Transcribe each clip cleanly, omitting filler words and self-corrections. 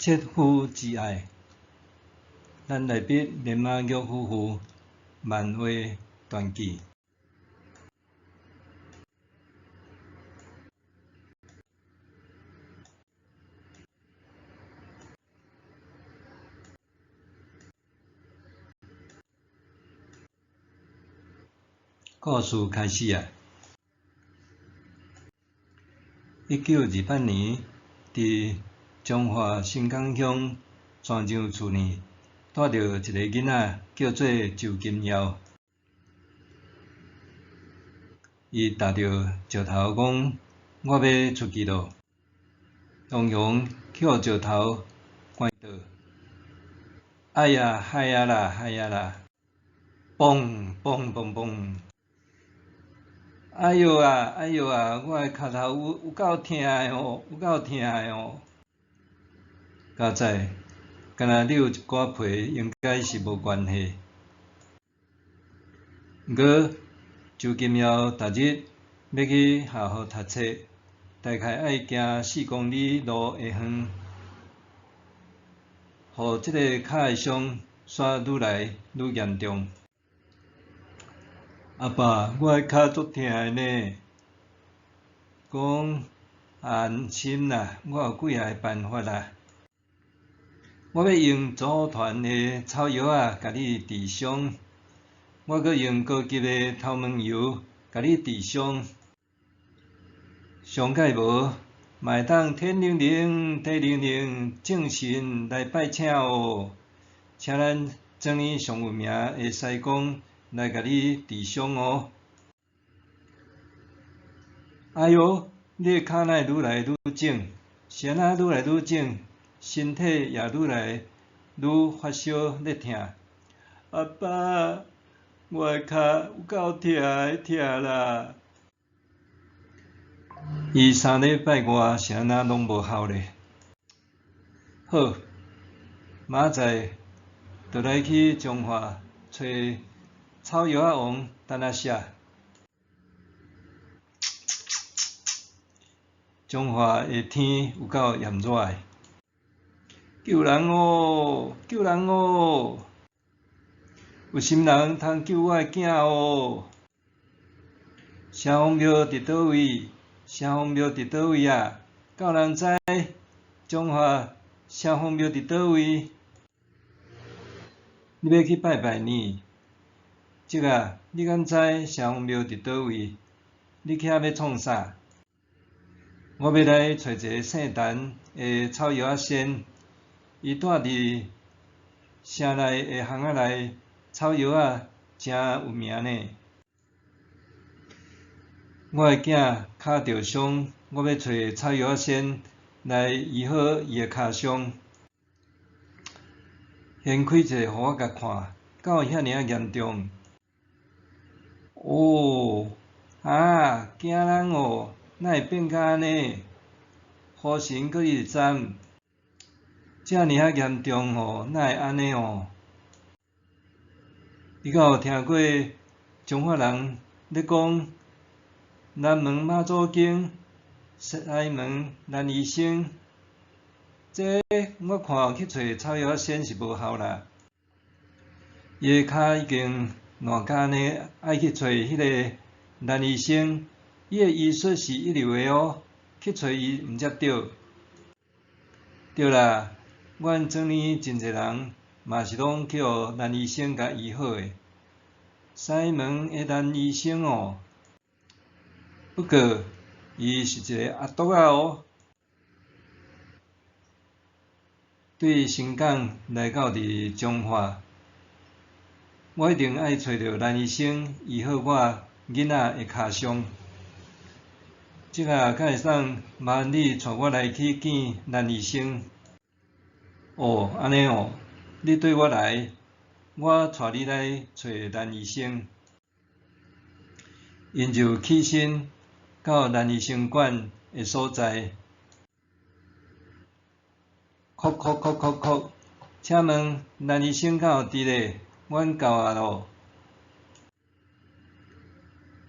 切膚之愛，咱來筆連馬玉夫婦漫畫傳記。故事開始啊！1928年，佇彰化新港鄉泉上厝呢，蹛著一个囡仔，叫做周金耀。伊踏著石頭講：我欲出去囉。雄雄去予石頭關倒。哎呀，害啊啦，害啊啦！嘣嘣嘣嘣！哎喲啊，哎喲啊！我的跤頭有夠疼的哦，有夠疼的哦！佳哉，敢若扭一寡皮，應該是無關係。毋過，周金耀逐日欲去學校讀冊，大概愛行4公里路的遠，予這个跤的傷煞愈來愈嚴重。阿爸，我的跤足疼的呢。講安心啦，我有幾仔个辦法啦。我欲用祖傳的草藥仔共你治傷，我閣用高級的頭毛油共你治傷。上蓋無，嘛會當天靈靈，地靈靈，眾神來拜請哦，請咱庄里上有名的師公來共你治傷哦。哎喲，你的跤哪會愈來愈腫？是按怎愈來愈腫？身體也愈來愈發燒咧疼。阿爸，我的跤有夠疼的疼啦！伊3禮拜外是按怎攏無效咧？好，明仔載就來去彰化揣草藥仔王陳阿舍。彰化的天有夠炎熱的，救人哦！救人哦！有啥物人通救我的囝哦？城隍廟佇佗位？城隍廟佇佗位啊？敢有人知？彰化城隍廟佇佗位？你欲去拜拜呢？叔啊，你敢知城隍廟佇佗位？你去遐欲創啥？我欲來揣一个姓陳的草藥仔仙，伊蹛佇城內的巷仔內，草藥仔誠有名呢。我的囝跤著傷，我欲揣草藥仔仙來醫好伊的跤傷。掀開一下，予我共看，敢有遐爾仔嚴重？哦，啊，驚人哦！哪會變甲按呢？雨神閣一直斬，遮爾仔嚴重哦，哪會按呢哦？你敢有聽過彰化人咧講南門媽祖經，西門蘭醫生？這我看去揣草藥仔仙是無效啦。伊的跤已經爛甲按呢，愛去揣彼个蘭醫生。伊的醫術是一流的哦，去揣伊毋才對。對啦，阮庄裡真濟人嘛是攏去予蘭醫生共醫好的。西門的蘭醫生哦，不過伊是一个阿篤仔哦。對新港來到佇彰化，我一定愛揣著蘭醫生醫好我囡仔的跤傷。這下敢會當麻煩你帶我來去見蘭醫生？哦，按呢哦，你綴我來，我帶你來揣蘭醫生。𪜶就起身到蘭醫生館的所在，叩叩叩叩叩，請問蘭醫生敢有佇咧？阮到啊囉。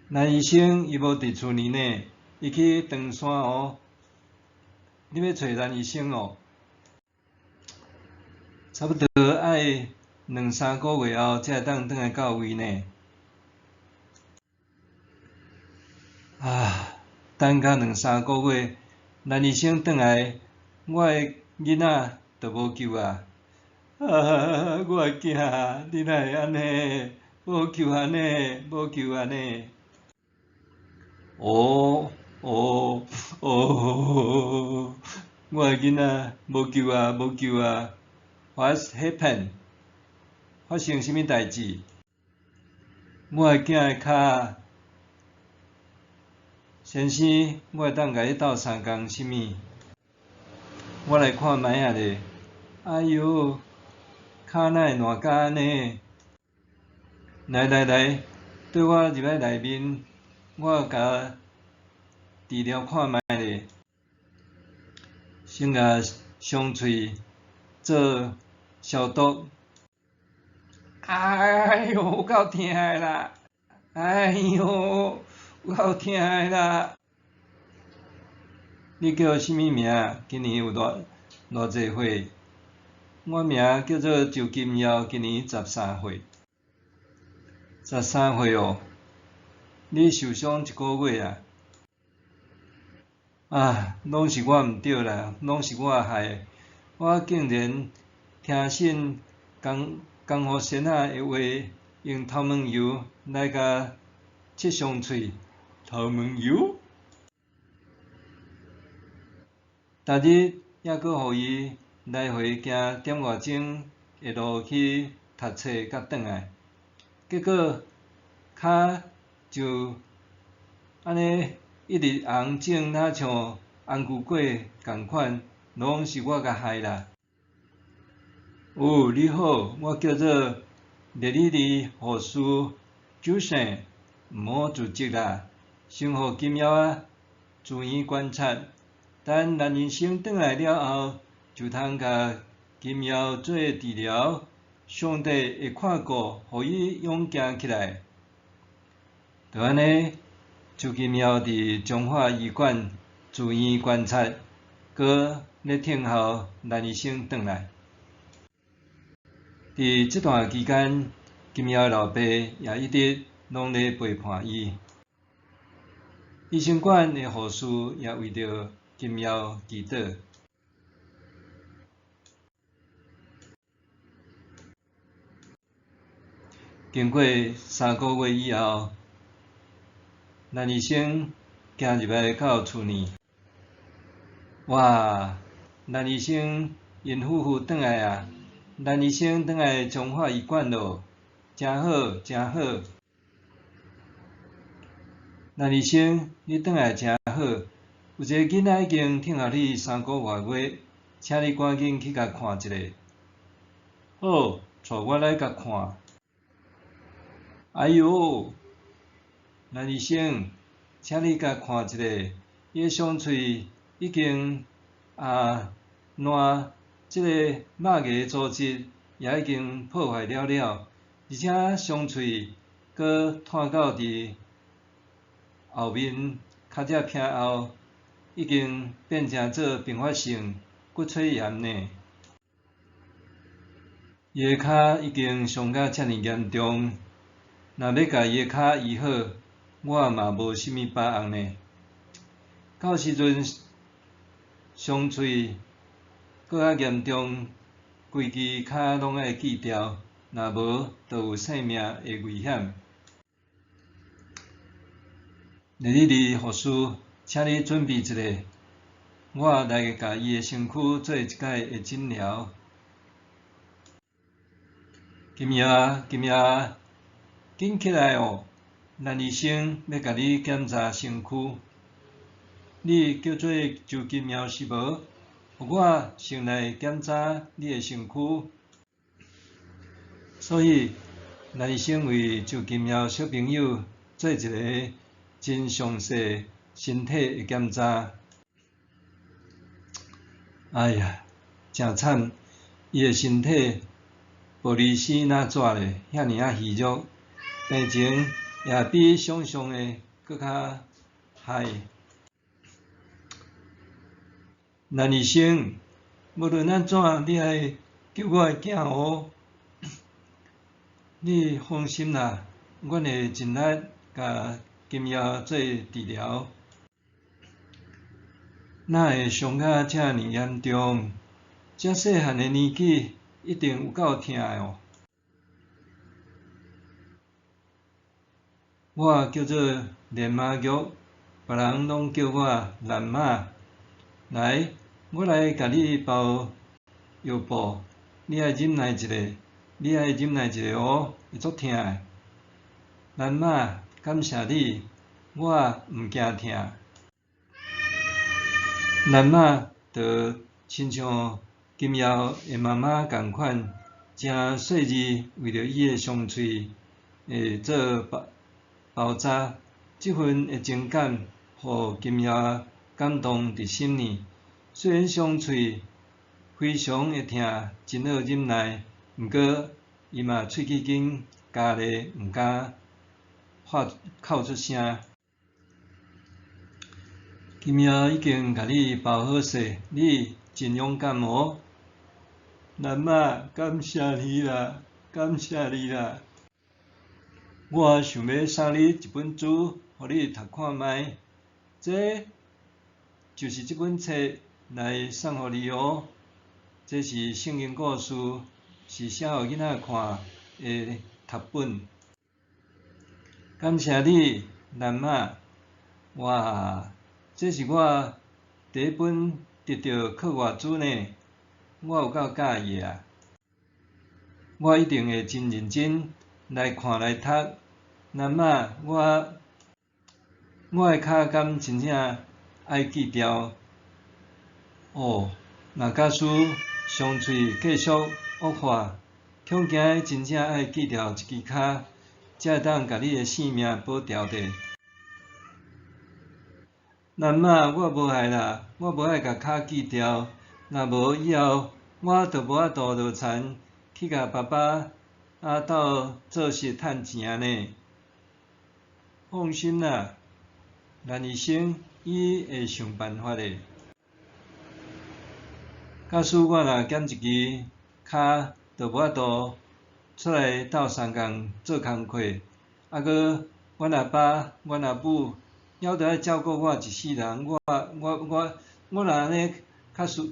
蘭醫生伊無佇厝裡呢。伊去長山哦，你欲揣蘭醫生哦？差不多愛兩三个月後才會當轉來到位呢。啊，等甲兩三个月，蘭醫生轉來，我的囡仔就無救啊！啊，我的囝，你哪會按呢？無救啊呢，無救啊呢！哦哦哦，我的囡仔無救啊，無救啊！What's happened？發生啥物代誌？我的囝的跤，先生，我會當共你鬥相共啥物？我來看覓仔咧。哎喲，跤哪會爛甲按呢？來來來，綴我入來內面，我共治療看覓咧。先共傷喙做消毒。哎喲，有夠疼的啦！哎喲，有夠疼的啦！你叫啥物名？今年有偌偌濟歲？我名叫做周金耀，今年13歲。十三歲哦，你受傷一个月啊？啊，攏是我毋對啦，攏是我害的。我竟然聽信江江湖仙仔的話，用頭毛油來共切傷喙。頭毛油？逐日猶閣予伊來回行點外鐘的路去讀冊佮轉來，結果跤就按呢一直紅腫，若像紅龜粿仝款，攏是我共害啦。哦，你好，我叫做熱莉莉護士周生，毋好自責啦，先予金耀仔住院觀察，等蘭醫生轉來了後，就通共金耀做治療。上帝會看顧，予伊勇行起來。就按呢，周金耀佇彰化醫館住院觀察，閣咧等候蘭醫生轉來。佇這段期間，金耀的老爸也一直攏咧陪伴伊。醫生館的護士也為著金耀祈禱。經過3個月以後，蘭醫生行入來到厝內。哇！蘭醫生𪜶夫婦轉來啊！蘭醫生轉來彰化醫館囉，誠好，誠好。蘭醫生，你轉來誠好，有一個囡仔已經等候你3個外月，請你趕緊去共看一下。好，帶我來共看。哎喲，蘭醫生，請你共看一下，伊的傷喙已經啊爛，這個肉芽組織也已經破壞了了，而且傷喙閣湠到佇後面跤脊坪後，已經變成做併發性骨髓炎呢。伊的跤已經傷甲遮爾嚴重，若欲共伊的跤醫好，我嘛無啥物把握呢。到時陣傷喙閣較嚴重，規支跤攏愛鋸掉，若無就有性命的危險。熱莉莉護士，請你準備一下，我來共伊的身軀做一擺的診療。金耀啊，金耀啊，緊起來哦！蘭醫生欲共你檢查身軀。你叫做周金耀是無？予我先來檢查你的身軀。所以，蘭醫生為周金耀小朋友做一个真詳細身體的檢查。哎呀，誠慘！伊的身體玻璃絲若紙咧，遐爾仔虛弱，病情也比想像的閣較害。蘭醫生，無論按怎，你愛救我的囝哦！你放心啦，阮會盡力共金耀做治療。哪會傷甲遮爾嚴重？遮細漢的年紀，一定有夠疼的哦。我叫做連媽玉，別人攏叫我蘭媽。來，我來共你包藥布，你愛忍耐一下，你愛忍耐一下哦，會足疼的。蘭媽，感謝你，我毋驚疼。蘭媽就親像金耀的媽媽仝款，誠細膩為著伊的傷喙會做包包紮，這份的情感，予金耀感動佇心裡。雖然傷喙非常的疼，真好忍耐，毋過伊嘛喙齒緊咬咧，毋敢發哭出聲。金耀已經共你包好勢，你真勇敢哦！蘭媽，感謝你啦，感謝你啦！我想欲送你一本書，予你讀看覓。這就是這本冊來送予你哦。這是聖經故事，是寫予囡仔看的讀本。感謝你，蘭媽。哇！這是我第一本得著課外書呢，我有夠佮意的啊！我一定會真認真來看來讀。蘭媽，我我的跤敢真正愛鋸掉？哦，若假使傷喙繼續惡化，恐驚真正愛鋸掉一支跤，才會當共你的性命保牢著。蘭媽，我無愛啦，我無愛共跤鋸掉，若無以後我就無法度落田去共爸爸啊鬥做事趁錢啊呢。放心啦，蘭醫生伊會想辦法的。假使我若減一支跤，就無法度出來鬥相共做工課，啊閣阮阿爸、阮阿母猶著愛照顧我一世人，我我我我若按呢較輸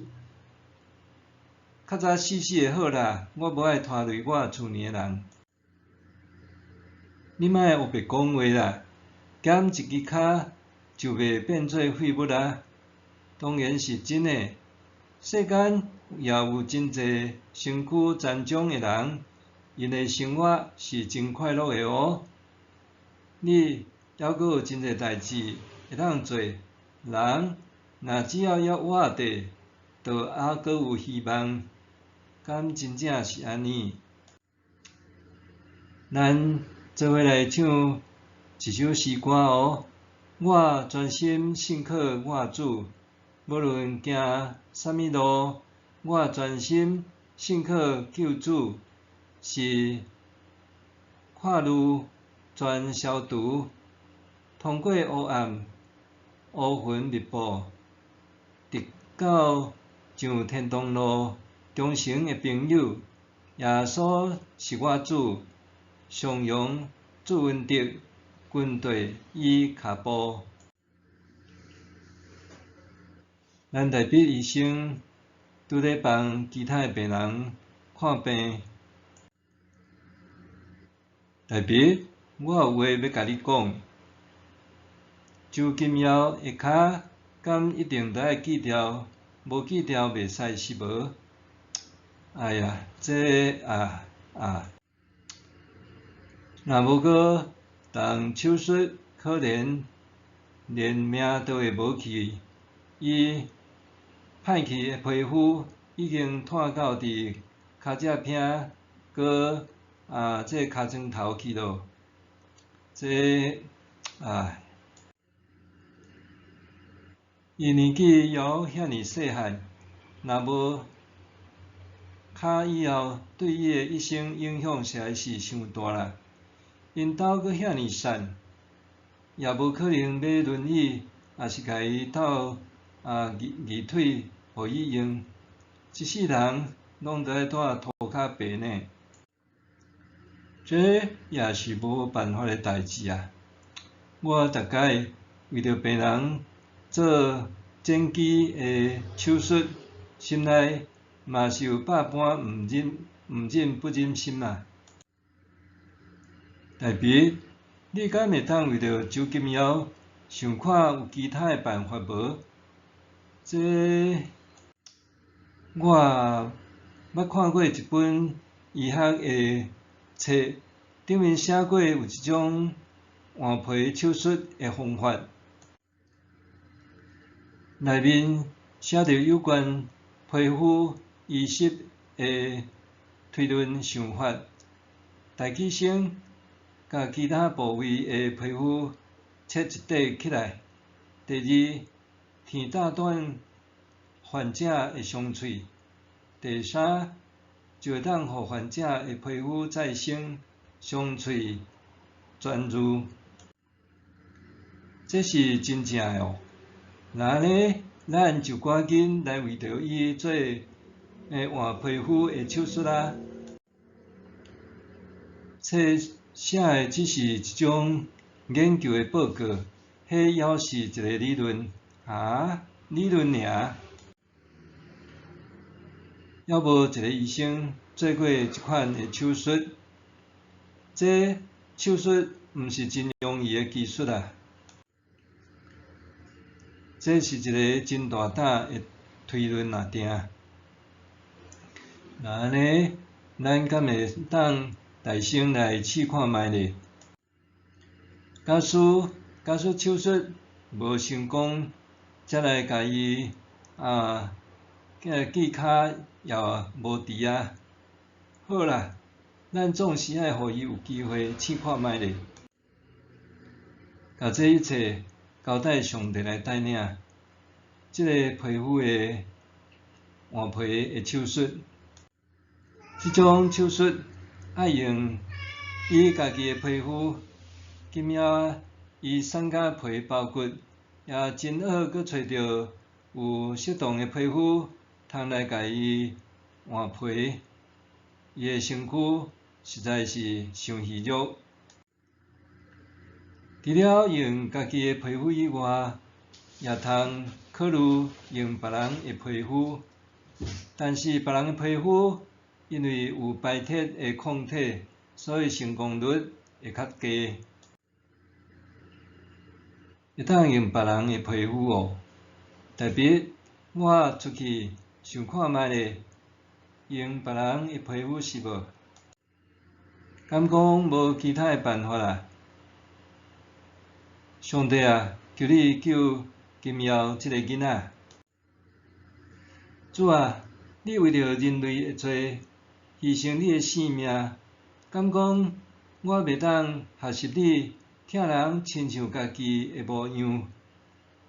較早死死會好啦，我無愛拖累我厝裡的人。你莫烏白講話啦，減一支跤就袂變做廢物啊！當然是真的，世間也有真濟身軀殘障的人，𪜶的生活是真快樂的哦。你猶閣有真濟代誌會當做，人若只要猶活著，就猶閣有希望。敢真正是按呢？咱做伙來唱一首詩歌哦。我專心信靠我主，無論行啥物路，我專心信靠救主，是看路全消除，通過黑暗烏雲密布，直到上天堂路，忠誠的朋友，耶穌是我主，常榮主恩德，跟綴伊跤步。咱大筆醫生拄咧幫其他的病人看病。大筆，我有話欲共你講。周金耀的跤敢一定著愛鋸掉？無鋸掉袂使是無？哎呀，這啊啊！若無閣動手術，可能連命都會無去。伊歹去的皮膚已經脫到佇跤脊骿，閣啊這尻川頭去囉。這唉，伊年紀猶遐爾細漢，若無跤以後，對伊的一生影響實在是傷大啦。𪜶兜閣遐爾散，也無可能買輪椅，抑是共伊鬥啊義義腿予伊用。一世人攏著愛蹛塗跤白呢。這也是無辦法的代誌啊！我逐擺為著病人做剪肌的手術，心內嘛是有百般毋忍、毋忍不忍心啊！大必，你敢會當為著周金耀想看有其他的辦法無？這我捌看過一本醫學的冊，頂面寫過有一種換皮手術的方法，內面寫著有關皮膚移植的推論想法。大醫生共其他部位的皮膚切一塊起來。第二，天打斷患者的傷喙。第三，就會當予患者的皮膚再生，傷喙痊癒。這是真正的哦。若按呢，咱就趕緊來為著伊做換皮膚的手術啊！冊寫的只是一種研究的報告，彼猶是一個理論。啊？理論爾？猶無一个醫生做過這款的手術。這手術毋是真容易的技術啊！這是一个真大膽的推論啊！定。若按呢，咱敢會當大聲來試看覓咧？假使手術無成功，才來共伊鋸跤也無遲啊！好啦，咱總是愛予伊有機會試看覓咧。共這一切交代上帝來帶領，這個皮膚的換皮的手術，這種手術愛用伊家己的皮膚，金耀伊散甲皮包骨，也真好閣揣著有適當的皮膚，通來共伊換皮。伊的身軀實在是傷虛弱。除了用家己的皮膚以外，也通考慮用別人的皮膚。但是別人的皮膚因為有排鐵的抗體，所以成功率會較低。會當用別人的皮膚哦，特別我出去想看覓咧，用別人的皮膚是無？敢講無其他的辦法啦？上帝啊，求你救金耀這个囡仔！主啊，你為著人類的罪，犧牲你的性命，敢講我袂當學習你疼人親像家己的模樣？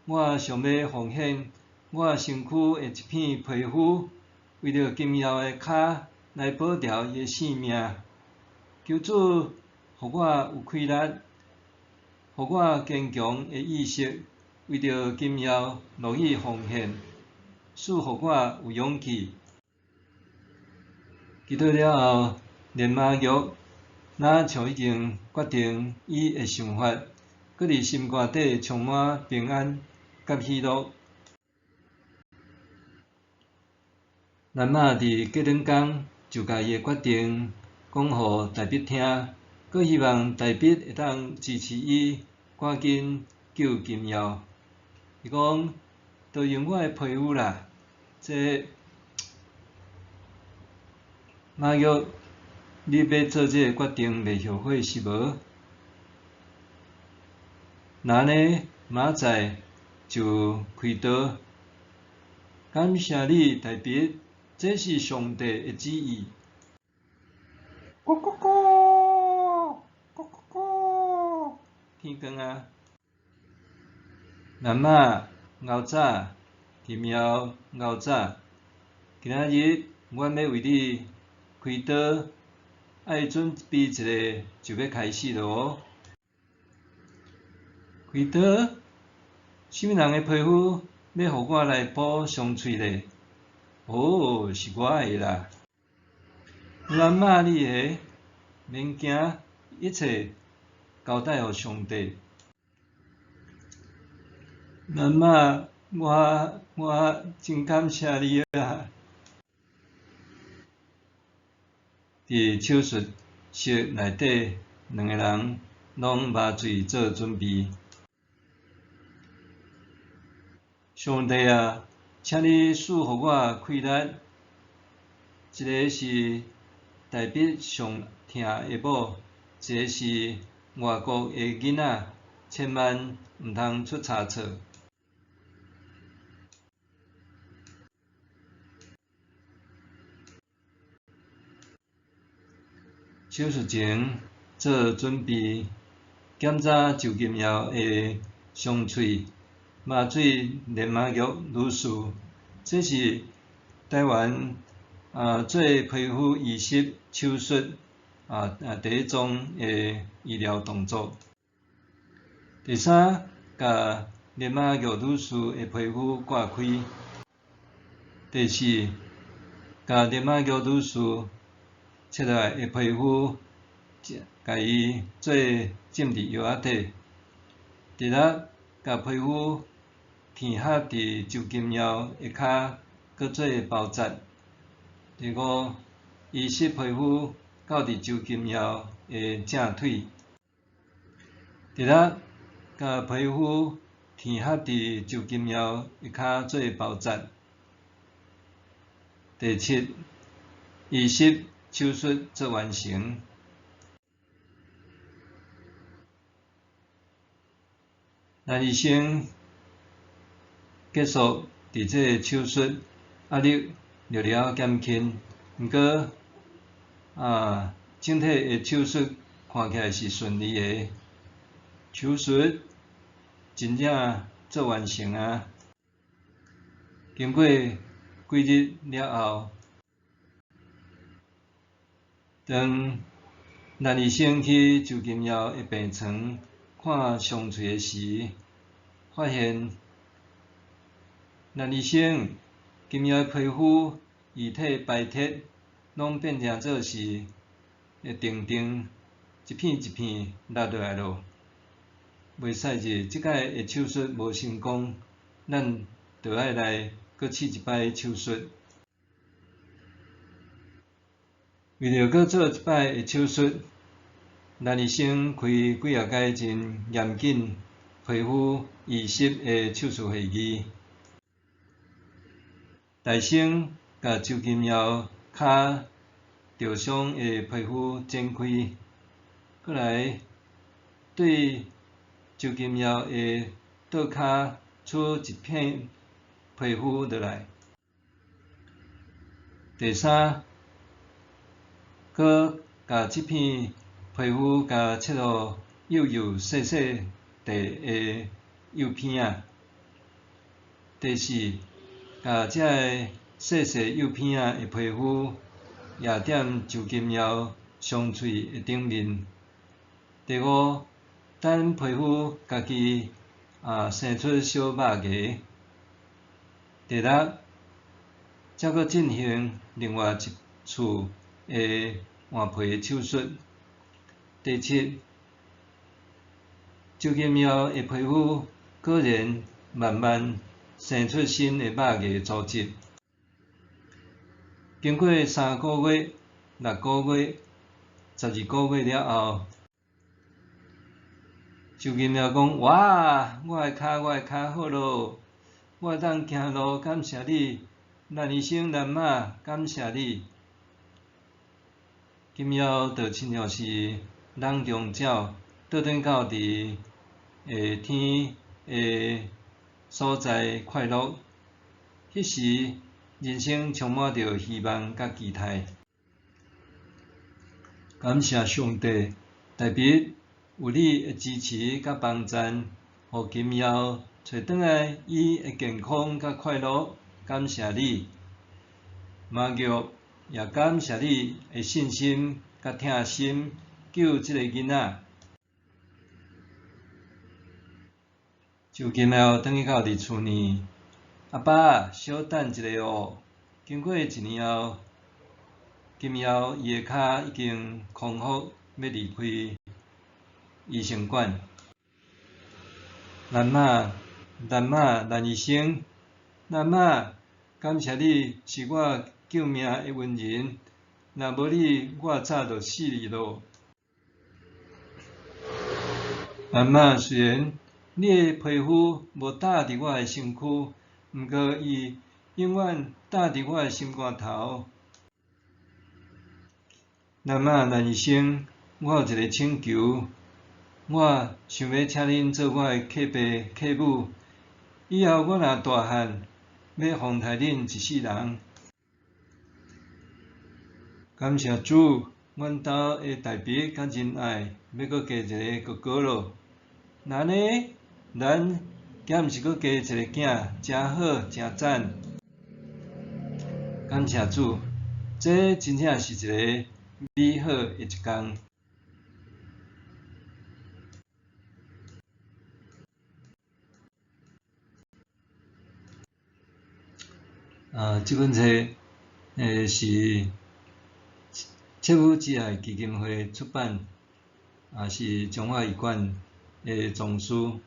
我想欲奉獻我身軀的一片皮膚，為著金耀的跤來保牢伊的性命。求主予我有氣力，予我堅強的意識，為著金耀樂意奉獻，賜予我有勇氣。祈禱了後，連馬玉若像已經決定伊的想法，閣佇心肝底充滿平安佮喜樂。蘭瑪佇隔兩工就共伊的決定講予大必聽，閣希望大必會當支持伊趕緊救金耀。伊講，就用我的皮膚啦，這馬玉，你欲做這个決定袂後悔是無？若按呢，明仔載就開刀。感謝你，大必，這是上帝的旨意。咕咕咕，咕咕咕，天光啊！蘭瑪，𠢕早，金耀，𠢕早。今仔日，阮欲為你開刀，愛準備一下，就欲開始囉哦。開刀？啥物人的皮膚欲予我來補傷喙咧？哦，是我的啦。蘭媽你會免驚，一切交代予上帝。蘭媽，我真感謝你啊！佇手術室內底，兩个人攏麻醉做準備。上帝啊，請你賜予我氣力。一个是台北上疼的某，一个是外國的囡仔，千萬毋通出差錯。手術前做準備，檢查周金耀的傷喙，麻醉連馬玉女士，這是台灣做皮膚移植手術第一宗的醫療動作。第三，共連馬玉女士的皮膚割開。第四，共連馬玉女士切落來的皮膚，共伊做浸佇藥仔底。第六，共皮膚貼合佇周金耀的跤，閣做包紮。第五，移植皮膚到佇周金耀的正腿。第六，共皮膚貼合佇周金耀的跤做包紮。第七，移植手術做完成。蘭醫生結束佇這個手術，壓力略了減輕，毋過整體的手術看起來是順利的，手術真正做完成啊！經過幾日了後，當蘭醫生去周金耀的病床看傷喙的時，發現蘭醫生金耀的皮膚異體排鐵，攏變成做是會定定一片一片落落來咯。袂使是這擺的手術無成功，咱就愛來閣試一擺手術。為著閣做一擺的手術，蘭醫生開幾仔个真嚴謹皮膚移植的手術會議。大先共周金耀跤著傷的皮膚剪開，閣來對周金耀的倒跤取一片皮膚落來。第三，閣共這片皮膚共切予幼幼細細塊的幼片仔。第四，共這个細細幼片仔的皮膚壓踮周金耀傷喙的頂面。第五，等皮膚家己生出小肉芽。第六，才閣進行另外一次的換皮手術。第七，周金耀的皮膚果然慢慢生出新的肉芽組織。經過3個月、6個月、12個月了後，周金耀講：哇，我的跤好囉，我會當行路，感謝你，蘭醫生、蘭媽，感謝你。金耀就親像是籠中鳥，倒轉到佇下天的所在快樂。彼時，人生充滿著希望佮期待。感謝上帝，特別有你的支持佮幫贊，予金耀揣轉來伊的健康佮快樂，感謝你。馬玉也感謝你的信心佮疼心，救這个囡仔。周金耀轉去到佇厝呢，阿爸，小等一下哦。經過一年後，今枵伊的跤已經康復，欲離開醫生館。蘭媽，蘭媽，蘭醫生，蘭媽，感謝你是我救命的恩人，若無你，我早就死去囉。蘭媽，雖然你的皮膚無貼佇我的身軀，毋過伊永遠貼佇我的心肝頭。蘭媽，蘭醫生，我有一个請求，我想欲請恁做我的契爸契母，以後我若大漢，欲奉待恁一世人。感謝主，阮兜的大悲佮仁愛，欲閣加一个哥哥囉。那呢，咱敢毋是閣加一个囝，誠好，誠讚。感謝主，這真正是一个美好的一工。啊，這本冊是切膚之愛基金會出版，也是彰化醫館的藏書。